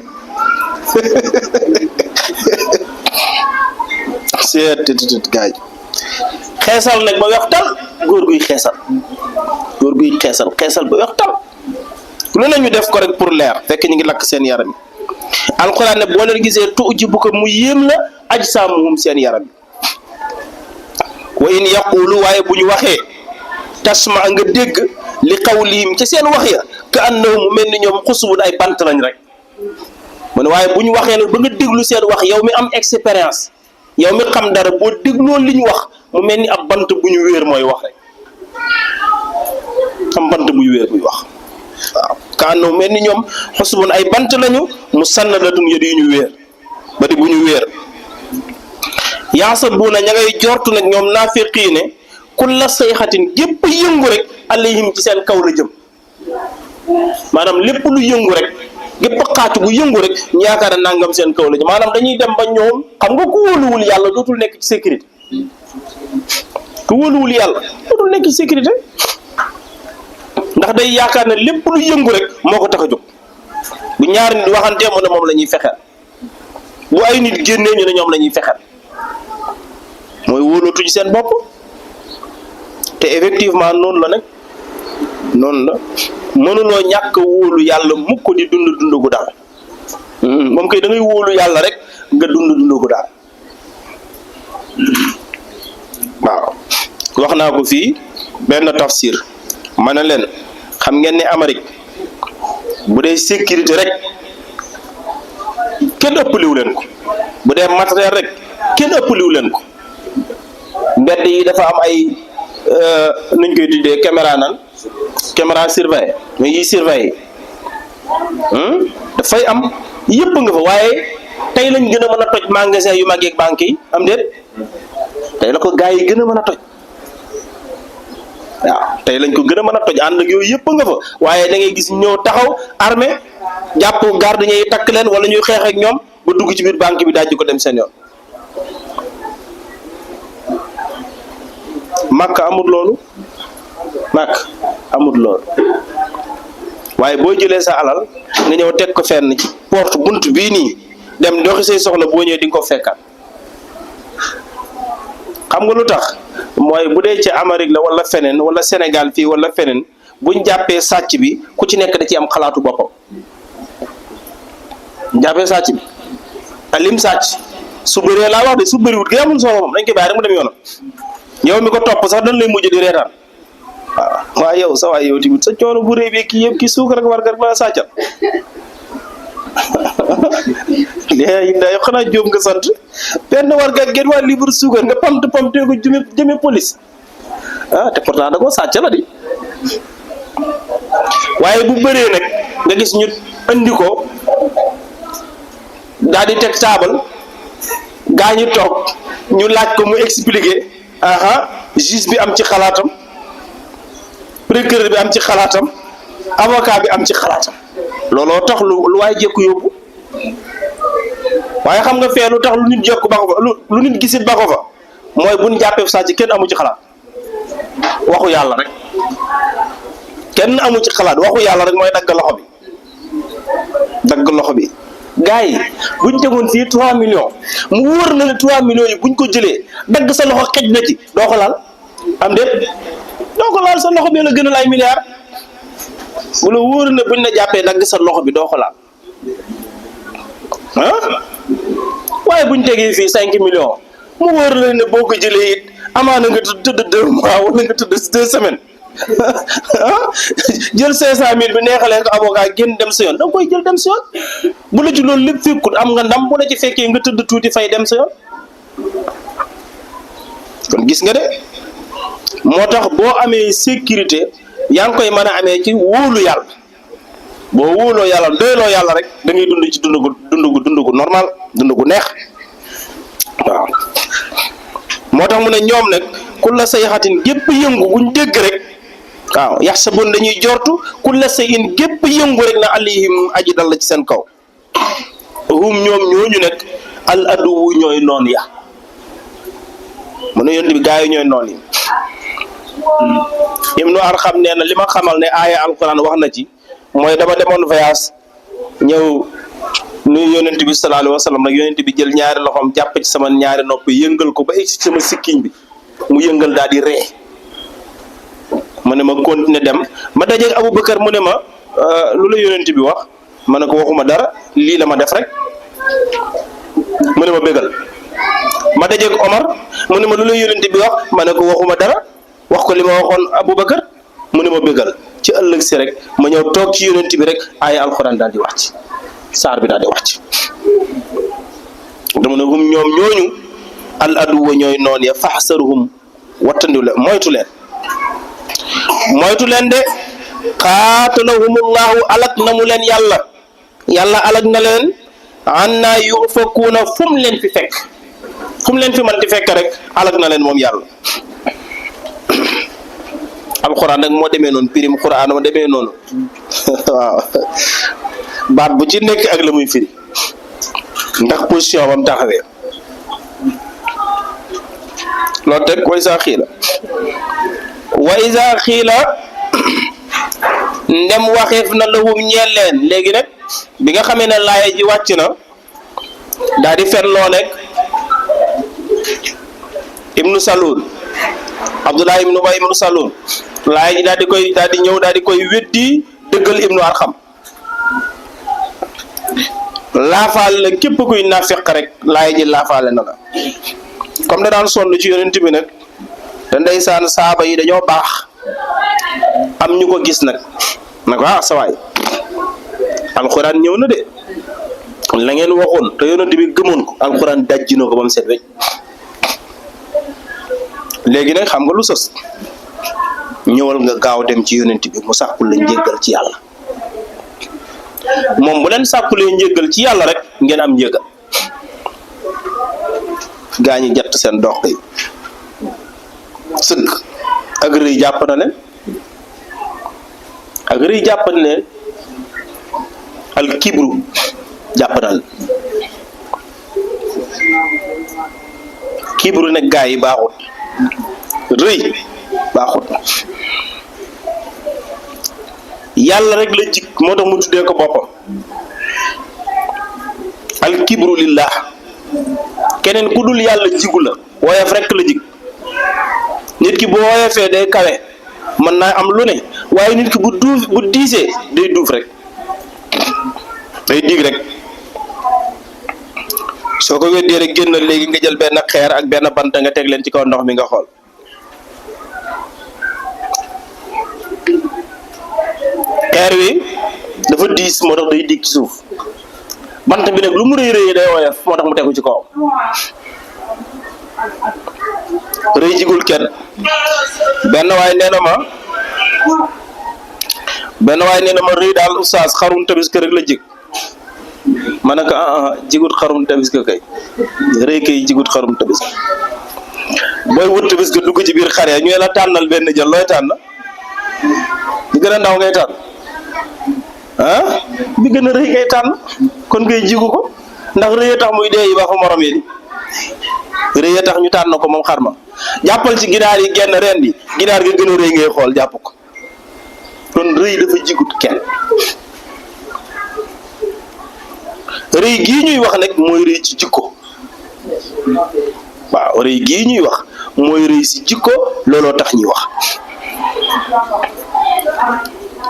seet gaaj xeesal nag ba weex tal góor guy xeesal ba weex tal lu ne ñu def ko rek pour leer fekk ñu ngi lakk seen yaram yi alxuraan ne boo leen gisee tu'jibuka mu yéem la ajsaamuhum seen yaram yi wa in yaqulu waaye bu ñu waxee tasma nga dégg li qawlihim ca seen wax ya ka annahum mu mel ni ñoom xusubun ay bant lañ rek mu ne waaye bu ñu waxee nag ba nga déglu seen wax yow mi am expérience yow mi xam dara boo dégloo li ñu wax mu mel ni ab bant bu ñu wéer mooy wax rek am bant buy wéer buy wax waaw kaanu mel ni ñoom xusbun ay bant lañu musannadatun yadi yu ñu wéer ba di bu ñu wéer yaasabuuna ña ngay jortu nag ñoom naafiqii ne kulla sayxatin gépp yëngu rek alayhim ci seen kaw la jëm maanaam lépp lu yëngu rek gépp xaatu bu yëngu rek ñu yaakaar nangam seen kaw la jëm maanaam dañuy dem ba ñoom xam nga ku wóoluwul yàlla dootul nekk ci sécurité ku wóoluwul yàlla dootul nekk ci sécurité ndax day yaakaar ne lépp lu yëngu rek moo ko tax a jóg bu ñaari nit waxantee mu ne moom la ñuy fexeel bu ay nit génnee ñu ne ñoom la ñuy fexeel mooy wóolootuñu seen bopp te effectivement noonu la nag noonu la mënuloo ñàkk wóolu yàlla mukk di dund gu daal moom kay da ngay wóolu yàlla rek nga dund gu daal waaw wax naa ko fii benn tafsir ma ne leen xam ngeen ne Amérique bu dee sécurité rek kenn ëppaliwu leen ko bu dee matériel rek kenn ëppaliwu leen ko mbedd yi dafa am ay nuñ koy tuddee caméra surveillé mais yi surveillé dafay am yëpp nga fa waaye tey lañ gën a mën a toj magasin yu mag yeeg banque yi am déet tey la ko gaa yi gën a mën a toj waaw tey lañ ko gën a mën a toj ànd ak yooyu yëpp nga fa waaye da ngay gis ñëw taxaw armée jàpp garde ñuy takk leen wala ñuy xeex ak ñoom ba dugg ci biir banque bi daaj ko dem seen yoon. Makka amul loolu waaye boo jëlee sa alal nga ñëw teg ko fenn ci porte bunt bii nii dem doxi say soxla boo ñëwee di nga ko fekkaat xam nga lu tax mooy bu dee ci Amérique la wala feneen wala Sénégal fii wala feneen buñ jàppee sàcc bi ku ci nekk da ci am xalaatu boppam jàppee sàcc bi alim sàcc su bëree laa wax de su bëriwut gi amul solo moom dañ koy bàyyi rek mu dem yoonam yow mi ko topp sax dañ lay mujj di reetaan waaw waaye yow sa waay yow tamit sa coono bu rëy bi kii yëpp ki suukar ak warga la sàccal léegi yow xanaa jóob nga sant benn warga genn waa libre suukar nga pamte ko jëme police te pourtant da koo sàcc la di waaye bu bëree nag nga gis ñu andi ko daal di teg taabal gaa ñu toog ñu laaj ko mu expliquer juge bi am ci xalaatam procureur bi am ci xalaatam avocat bi am ci xalaatam looloo tax lu waay jekku yóbbu waaye xam nga fee lu tax lu nit jekku ba ko fa lu nit gisit ba ko fa mooy buñ jàppee sàcc kenn amu ci xalaat waxu yàlla rek kenn amu ci xalaat waxu yàlla rek mooy dagg loxo bi gars yi buñ tegoon fii 3 millions mu wóor na ne 3 millions yi buñ ko jëlee dagg sa loxo xej na ci doo ko laal am déet doo ko laal sa loxo bi la gën a laay milliard bu la wóor na buñ la jàppee dagg sa loxo bi doo ko laal waaye buñ tegee fii 5 millions mu wóor na ne boo ko jëlee it amaana nga tëdd 2 mois wala nga tëdd 2 semaines jël 500.000 bi neexalee ko avocat génn dem sa yoon da nga koy jël dem sa yoon bu la ci loolu lépp fekkut am nga ndam bu la ci fekkee nga tëdd tuuti fay dem sa yoon kon gis nga de moo tax boo amee sécurité yaa ngi koy mën a amee ci wóolu yàlla boo wóoloo yàlla doyloo yàlla rek da ngay dund ci dund gu normal dund gu neex waaw moo tax mu ne ñoom nag kulla sayxatin gépp yëngu buñ dégg rek waaw yaxsabun dañuy jortu kulla sayin gépp yëngu rek na alayhim aji dal la ci seen kaw hum ñoom ñooñu nag al aduwu ñooy noon ya mu ne yonent bi gaa yi ñooy noon yi Ibnu Arxam nee na li ma xamal ne aaya alquran wax na ci mooy dama demoon voyage ñëw nuyu yonent bi sallallahu alayhi wa sallam nag yonent bi jël ñaari loxoom jàpp ci sama ñaari nopp yëngal ko ba egg ci sama sikkiñ bi mu yëngal daal di ree mu ne ma continuer dem ma dajeeg Aboubacar mu ne ma lu la yonent bi wax ma ne ko waxuma dara lii la ma def rek mu ne ma bégal ma dajeeg Omar mu ne ma lu la yonent bi wax ma ne ko waxuma dara wax ko li ma waxoon Aboubacar mu ne ma bégal ci ëllëg si rek ma ñëw toog ci yonent bi rek aaya alxuraan daal di wax ci saar bi daal di wax ci dama ne hum ñoom ñooñu al aduwa ñooy noon ya faxsaruhum wattandiw leen moytu leen de qaatalahumullahu alak na mu leen yàlla alak na leen anna yufakuuna fu mu leen fi fekk fu mu leen fi mën di fekk rek alak na leen moom yàlla. alquran nag moo demee noonu pirim quran moo demee noonu waaw baat bu ci nekk ak la muy firi ndax position bam taxawee loolu teg wa isa xiila ndem waxeef na lahum ñeel leen léegi nag bi nga xamee ne laaya ji wàcc na daal di fen loo nekk ibnu Salul Abdullah ibnu Ubay ibnu Salul laaya ji daal di ñëw daal di koy weddi dëggal ibnu Arxam laafaale la képp kuy naafeq rek laaya ji laafaale na la comme da daan sonn ci yonent bi nag te ndeysaan saaba yi dañoo baax am ñu ko gis nag na ko sawaay alxuraan ñëw na de la ngeen waxoon te yonent bi gëmoon ko alxuraan dajji na ko ba mu set wecc léegi nag xam nga lu sos ñëwal nga gaaw dem ci yonent bi mu sàkkul la njéggal ci yàlla moom bu leen sàkkulee njéggal ci yàlla rek ngeen am njéggal gaa ñi jatt seen dox yi sëgg ak rëy jàpp na leen al kibru jàpp na leen kibru nag gaa yi baaxut rëy baaxut yàlla rek la jik moo tax mu tuddee ko boppam al kibru lillah keneen ku dul yàlla jigu la woyof rek la jig nit ki bu woyofee day kawe mën naa am lu ne waaye nit ki bu diisee day duuf rek day dig rek soo ko weddee rek génn léegi nga jël benn xeer ak benn bant nga teg leen ci kaw ndox mi nga xool xeer wi dafa diis moo tax day dig ci suuf bant bi nag lu mu rëy rëy day woyof moo tax mu tegu ci kawam rëy jigul kenn benn waay nee na ma rëy daal oustaz xarum tabaski rek la jig ma ne ko jigut xarum tabaski kay rëy kay jigut xarum tabaski booy wut tabaski dugg ci biir xar ya ñu la tànnal benn jël looy tànn bi gën a ndaw ngay tànn bi gën a rëy ngay tànn kon ngay jigu ko ndax rëy tax muy dee yi ba fa morom yi rëy tax ñu tànn ko moom xar ma jàppal ci ginaar yi genn ren di ginaar ga gën a rëy ngay xool jàpp ko kon rëy dafa jigut kenn rëy gii ñuy wax nag mooy rëy ci jikko waaw rëy gii ñuy wax mooy rëy ci jikko looloo tax ñuy wax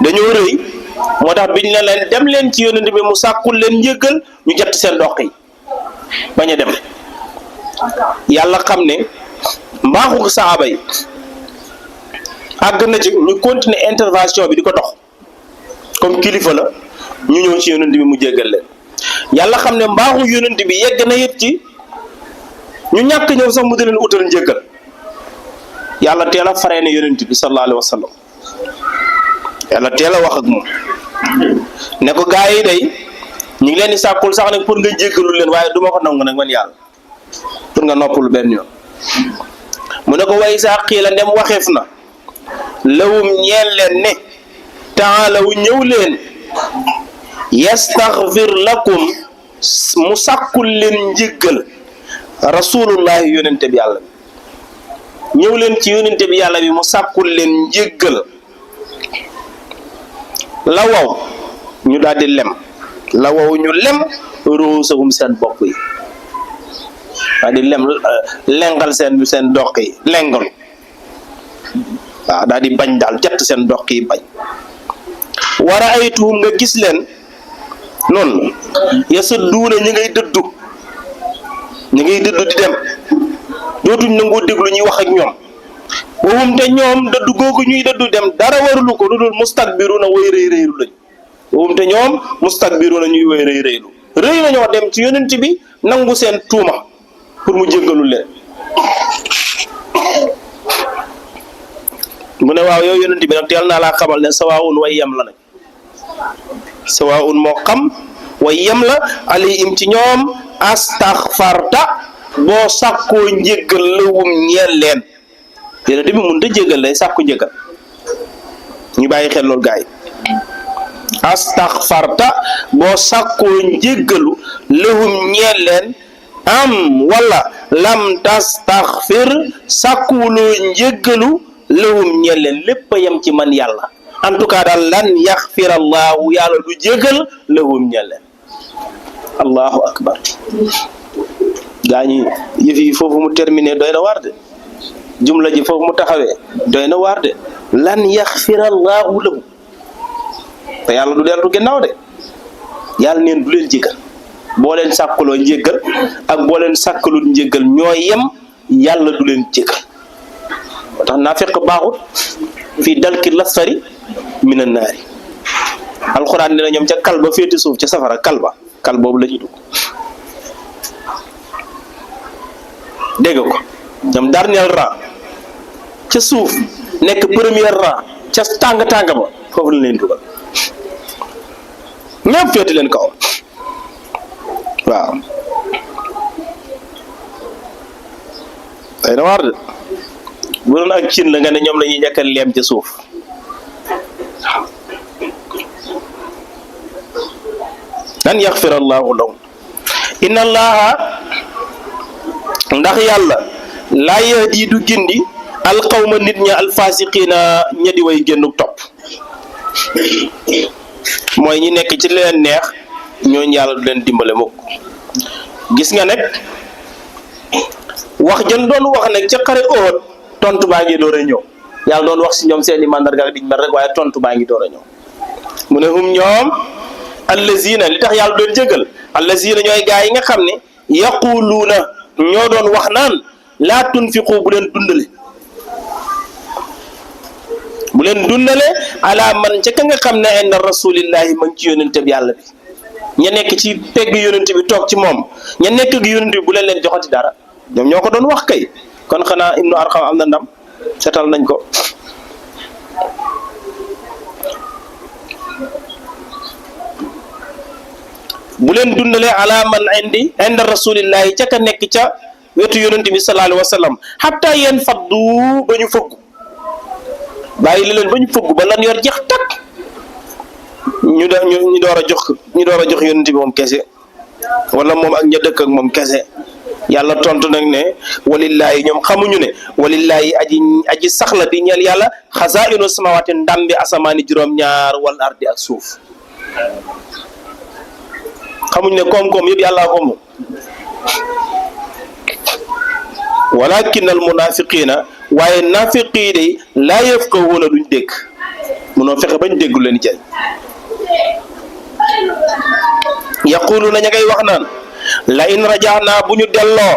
dañoo rëy moo tax biñ ne leen dem leen ci yonent bi mu sàkkul leen njëggal ñu jett seen dox yi bañ a dem yàlla xam ne mbaaxu saaba yi àgg na ci ñu continuer intervention bi di ko dox comme kilifa la ñu ñëw ci yonent bi mu jéggal leen yàlla xam ne mbaaxu yonent bi yegg na yëpp ci ñu ñàkk ñëw sax mu di leen utal njéggal yàlla teel a faree ne yonent bi sallallahu alayhi wa sallam yàlla teel a wax ak moom ne ko gaa yi day ñu ngi leen di sàkkul sax nag pour nga jéggalu leen waaye duma ko nangu nag man yàlla pour nga noppalu benn yoon mu ne ko way saa xiila ndem waxeef na lawum ñeel leen ne taalaw ñëw leen yastaghfir lakum mu sàkkul leen njéggal rasulullahi yonente bi yàlla bi ñëw leen ci yonente bi yàlla bi mu sàkkul leen njéggal la waw ñu daal di lem la waw ñu lem ruusahum seen bopp yi daal di lem lengal seen doq yi lengalu waaw daal di bañ daal jett seen doq yi bañ wara aytuhum nga gis leen noonu yasudduuna ñu ngay dëddu di dem dootuñ nangoo déglu ñuy wax ak ñoom wowum te ñoom dëddu googu ñuy dëddu dem dara warulu ko lu dul mustakbiruna way rëy rëylu lañ wowum te ñoom mustakbiruna ñuy way rëy rëylu rëy nañoo dem ci yonent bi nangu seen tuuma pour mu jéggalu leen mu ne waaw yow yonent bi nag teel naa laa xamal ne sawaawun way yem la nag sawaawun moo xam way yem la alayhim ci ñoom astaxfarta boo sàkkoo njéggal lawum ñeel leen yonent bi mun ta jéggal lay sàkku njéggal ñu bàyyi xel loolu gaay astaxfarta boo sàkkoo njéggalu lahum ñeel leen am wala lam tastaxfir sàkkuwuloo njéggalu lahum ñeel leen lépp a yem ci man yàlla en tout cas daal lan yaxfir allahu yàlla du jéggal lahum ñeel leen allahu akbar gaa ñi yëf yi foofu mu terminé doy na waar de jumla ji foofu mu taxawee doy na waar de lan yaxfir allahu lahum te yàlla du dellu ginnaaw de yàlla neen du leen jéggal boo leen sàkkaloo njéggal ak boo leen sàkkalul njéggal ñoo yem yàlla du leen jéggal moo tax naafiq baaxut fii dalki lasfari minan naari alxuraan dina ñoom ca kal ba féeti suuf ca safara kal boobu la ñuy dugg dégg ko ñoom dernier rang ca suuf nekk premier rang ca tàng ba foofu la leen dugal ñëpp féeti leen kaw waaw day na waar de bu doon ak cin la nga ne ñoom la ñuy njëkk a leem ca suuf lan yaxfir allahu lahum inna allaha ndax yàlla laa yahdi du gindi alqawma nit ña alfasiqina ña di way génnuk topp mooy ñi nekk ci leen neex ñooñu yàlla du leen dimbale mukk gis nga nag wax jën doon wax nag ca xare Uhud tontu baa ngi door a ñëw yàlla doon wax si ñoom seeni mandarga ak diñ mel rek waaye tontu baa ngi door a ñëw mu ne hum ñoom allazina li tax yàlla doon jëgal allazina ñooy gaa yi nga xam ne yaquluuna ñoo doon wax naan laa tunfiqu bu leen dundale ala man ca ka nga xam ne inda rasulillahi ma ngi ci yónente bi yàlla bi ña nekk ci pegg yónente bi toog ci moom ña nekk gi yónente bi bu leen joxati dara ñoom ñoo ko doon wax kay kon xanaa ibnu arqam am na ndam setal nañ ko bu leen dundale ala man inda rasulillahi ca ka nekk ca wetu yónente bi sallallahu alayhi wa sallam hatta yeen faddu ba ñu fëggu bàyyi leen ba ñu fëgg ba lan yor jeex takk ñu door a jox yonent bi moom kese wala moom ak ña dëkk ak moom kese yàlla tontu nag ne walillaahi ñoom xamuñu ne walillaahi aji saxla di ñeel yàlla xazaa'inu samaawaati ndambi asamaani juróom-ñaar wal ardi ak suuf xamuñu ne koom-koom yëpp yàllaa ko moom walakin al munafiqina waaye nafiqi de laa yafqahuuna duñ dégg munoo fexe bañ déggu leen jël yaquluuna ña ngay wax naan la in rajaana bu ñu delloo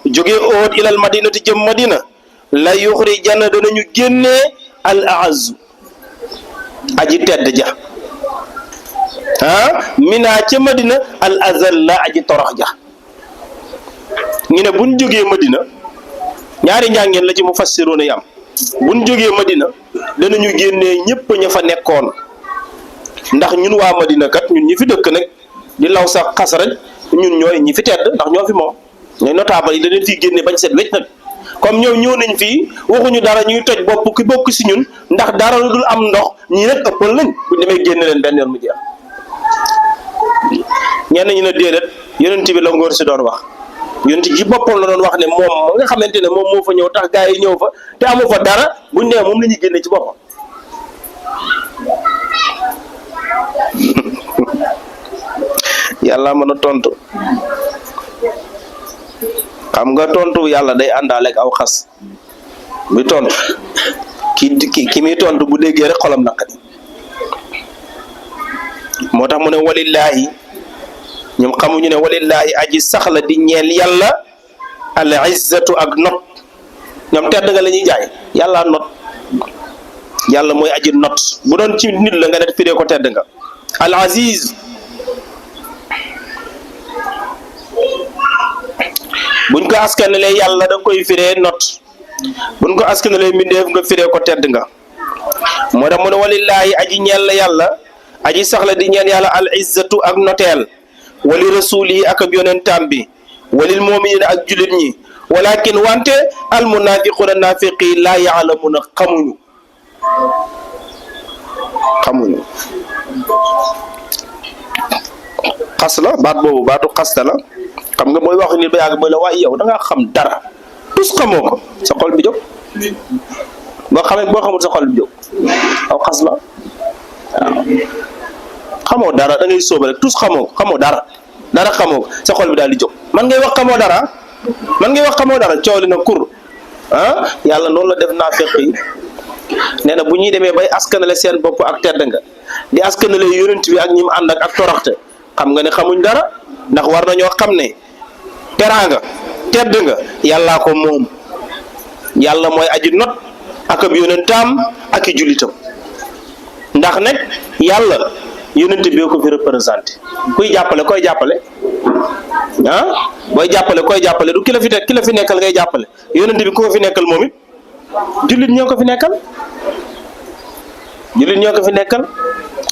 jógee Uhud ilal madinati jëm madina la yuxrijanna danañu génnee al a'azzu aji tedd ja mina ca madina al azalla aji torox ja ñu ne buñ jógee madina ñaari njàngeen la ci mufassiroona yam buñ jógee madina danañu génnee ñëpp ña fa nekkoon ndax ñun waa madina kat ñun ñi fi dëkk nag di law sax xas rek ñun ñooy ñi fi tedd ndax ñoo fi moom ñooy notable yi da leen fii génne bañ set wecc nag comme ñoom ñëw nañ fii waxuñu dara ñuy toj bopp ki bokk si ñun ndax dara lu dul am ndox ñii nag ëppal lañ buñ demee génne leen benn yoon mu jeex ñenn ñi ne déedéet yonent bi la ngóor si doon wax yonent ji boppam la doon wax ne moom nga xamante ne moom moo fa ñëw tax gaa yi ñëw fa te amu fa dara buñ nee moom la ñuy génne ci boppam yàlla mën a tontu xam nga tontu yàlla day àndaale ak aw xas bi tontu ki muy tontu bu déggee rek xolam naqari moo tax mu ne walillaahi ñoom xamuñu ne walillaahi aji saxla di ñeel yàlla al izzatu ak not ñoom tedd nga la ñuy jaay yàlla not yàlla mooy aji not bu doon ci nit la nga ne firee ko tedd nga al aziz buñ ko askanalee yàlla da koy firee not buñ ko askanalee mbindeef nga firee ko tedd nga moo tax mu ne walillahi aji ñeel la yàlla aji saxla di ñeel yàlla al izzatu ak noteel wali rasulihi ak ab yonentam bi walil muminina ak julit ñi walakin wante al munafiquna nafiqi laa yaalamuna xamuñu xas la baat boobu baatu xasta la xam nga mooy wax nit ba yàgg mooy la waaye yow da ngaa xam dara tus xamoo ko sa xol bi jóg boo xamul sa xol bi jóg aw xas la waaw xamoo dara da ngay sóoba rek tus xamoo dara xamoo ko sa xol bi daal di jóg man ngay wax xamoo dara coow li na kur yàlla noonu la def naafeq yi nee na bu ñuy demee bay askanale seen bopp ak tedd nga di askanale yonent bi ak ñi mu ànd ak toroxte xam nga ne xamuñ dara ndax war nañoo xam ne teraanga tedd nga yàllaa ko moom yàlla mooy aji not ak ab yonentam ak i jullitam ndax nag yàlla yonent bi ko fi représenté koy jàppale booy jàppale koy jàppale du ki la fi nekkal ngay jàppale yonent bi ko fi nekkal moom it jullit ñoo ko fi nekkal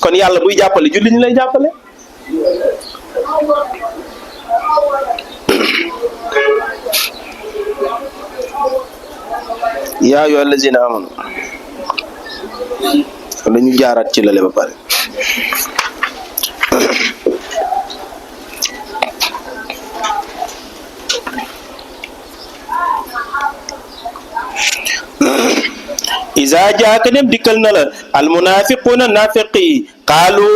kon yàlla buy jàppale jullit ñi lay jàppale yaa ayyuhal lazina amanu dañu jaaraat ci lale ba pare iza jaaka dem dikkal na la almunafiquna nafiqi qaalu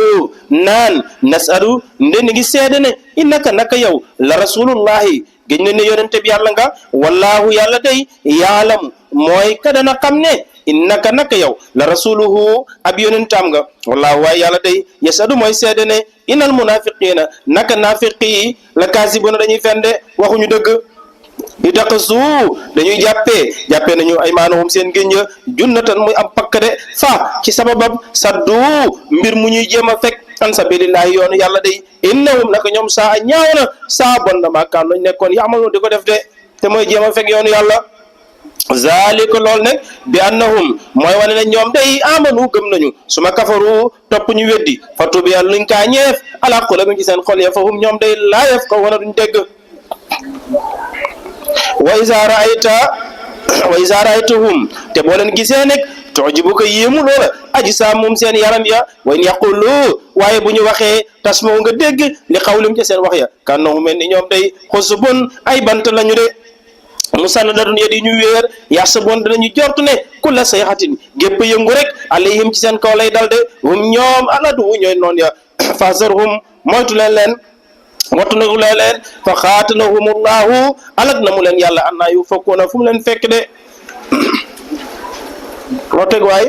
naan nasalu nde ngi seede ne innaka naka yow la rasulullahi géñ ne yonente bi yàlla nga wallahu yàlla day yaalamu mooy ka dana xam ne innaka naka yow la rasuluhu ab yonentam nga wallahu waaye yàlla day yasadu mooy seede ne innal munafiqina naka nafiqi la kaasibuna dañuy fende waxuñu dëgg di taqasu dañuy jàppee nañu ay maanahum seen génj junnatan muy am pakk de fa ci sababab saddu mbir mu ñuy jéem a fekk an sabilillahi yoonu yàlla day innahum naka ñoom saa ñaaw na saa bon na maakaan lañ nekkoon yaamalu di ko def de te mooy jéem a fekk yoonu yàlla zalika lool nag bi annahum mooy wane ne ñoom day amanu gëm nañu suma kafaru topp ñu weddi fa tubi yàlla luñ kaa ñeef ala qulubihim ci seen xol ya fa hum ñoom day laa yafqahuuna duñ dégg wa iza ra'aytahum te boo leen gisee nag tu'jibuka yéemu loola ajsaamuhum seen yaram ya wa in yaqulu waaye bu ñu waxee tasma'u nga dégg li qawlihim ca seen wax ya kannahum mel ni ñoom day xusbun ay bant lañu de musannadatun yadi ñu wéer yaxsabuun danañu jortu ne kulla sayhatin gépp yëngu rek alayhim ci seen kaw lay dal de hum ñoom aladu ñooy noon ya fazarhum moytu leen wattu na leen fa xaatalahumullahu alag na mu leen yàlla annaa yu fokkoona fu mu leen fekk de loo teg waay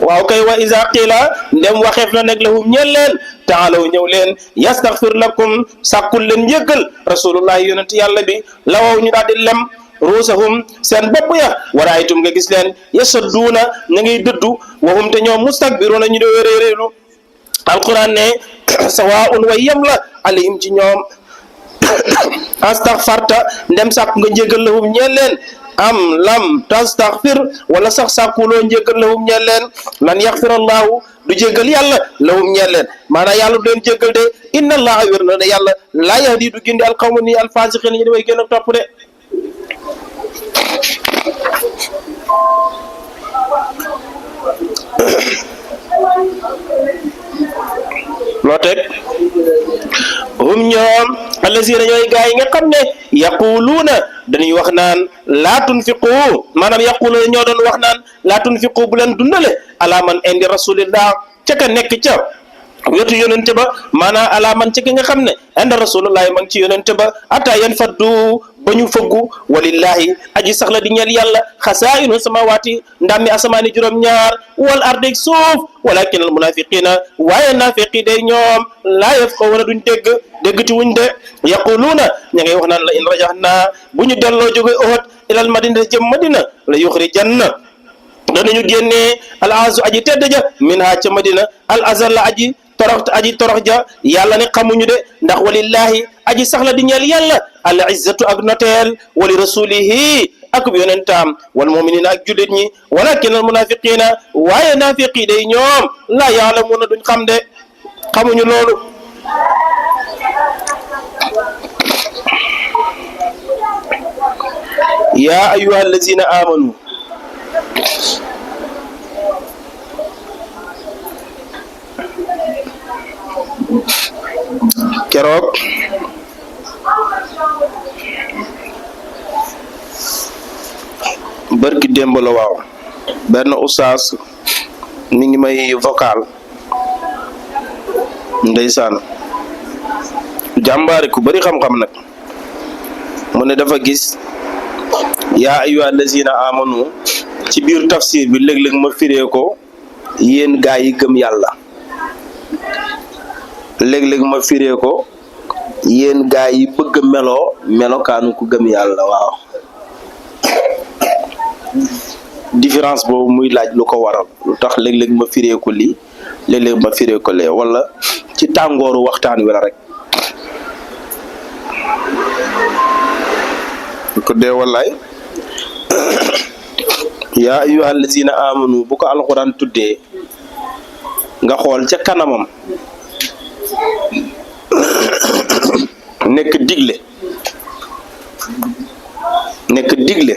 waaw kay wa iza qila ndem waxeef na nag lahum ñeel leen taalaw ñëw leen yastaghfir lakum sàkkul leen yëggal rasulullahi yonent yàlla bi lawaw ñu daal di lem ruusahum seen bopp ya waraaytum nga gis leen yasadduuna ña ngay dëddu waxum te ñoom mustakbiruuna ñu dee réeréelu alquran ne sawaa'un way yem la alayhim ci ñoom astaghfarta ndem sàkk nga njéggal lahum ñeel leen am lam tastaghfir wala sax sàkkuloo njéggal lahum ñeel leen lan yaxfir allahu du jéggal yàlla lahum ñeel leen maanaam yàlla du leen jéggal de inna allaha wér na ne yàlla laa yahdi du gindi alqawma ni alfasiqin ñi dafay gën a topp de loo teg hum ñoom allazina ñooy gaa yi nga xam ne yaquluuna dañuy wax naan laa tunfiqu maanaam yaquluuna ñoo doon wax naan laa tunfiqu bu leen dundale ala man indi rasulillah ca ka nekk ca wetu yonente ba maanaam ala man ca ki nga xam ne indi rasulillah ma ngi ci yonente ba ata yan faddu ba ñu fëggu walillahi aji sax la di ñeel yàlla xasaa'inu samawaati ndammi asamaani juróom-ñaar wal ardi suuf walakin al munafiqina waaye naafiqi day ñoom laa yafqahuuna duñ déggti wuñ de yaquluuna ña ngay wax naan la in rajahna bu ñu delloo jóge Uhud ilal madina jëm madina la yuxrijanna danañu génnee al azu aji tedd ja min ha ca madina al azal la aji torox ja yàlla ne xamuñu de ndax walillahi aji sax la di ñeel yàlla al izzatu ak noteel wali rasulihi ak yonentam wal mu'minina ak jullit ñi walakin al munafiqina waaye naafiqi day ñoom la ya'lamuna duñ xam de xamuñu loolu ya ayyuha allazina amanu keroog barki démb la waaw benn oustaz mi ngi may vocal ndeysaan jàmbaare ku bari xam-xam nag mu ne dafa gis yaa ayyuha allazina amanu ci biir tafsir bi léeg-léeg ma firee ko yéen gaa yi gëm yàlla léeg-léeg ma firee ko yéen gaa yi bëgg melokaanu ku gëm yàlla waaw différence boobu muy laaj lu ko waral lu tax léeg-léeg ma firee ko lii léeg-léeg ma firee ko lee wala ci tàngooru waxtaan wi la rek ko dee wallaay yaa ayyuha allazina amanu bu ko alquran tuddee nga xool ca kanamam nekk digle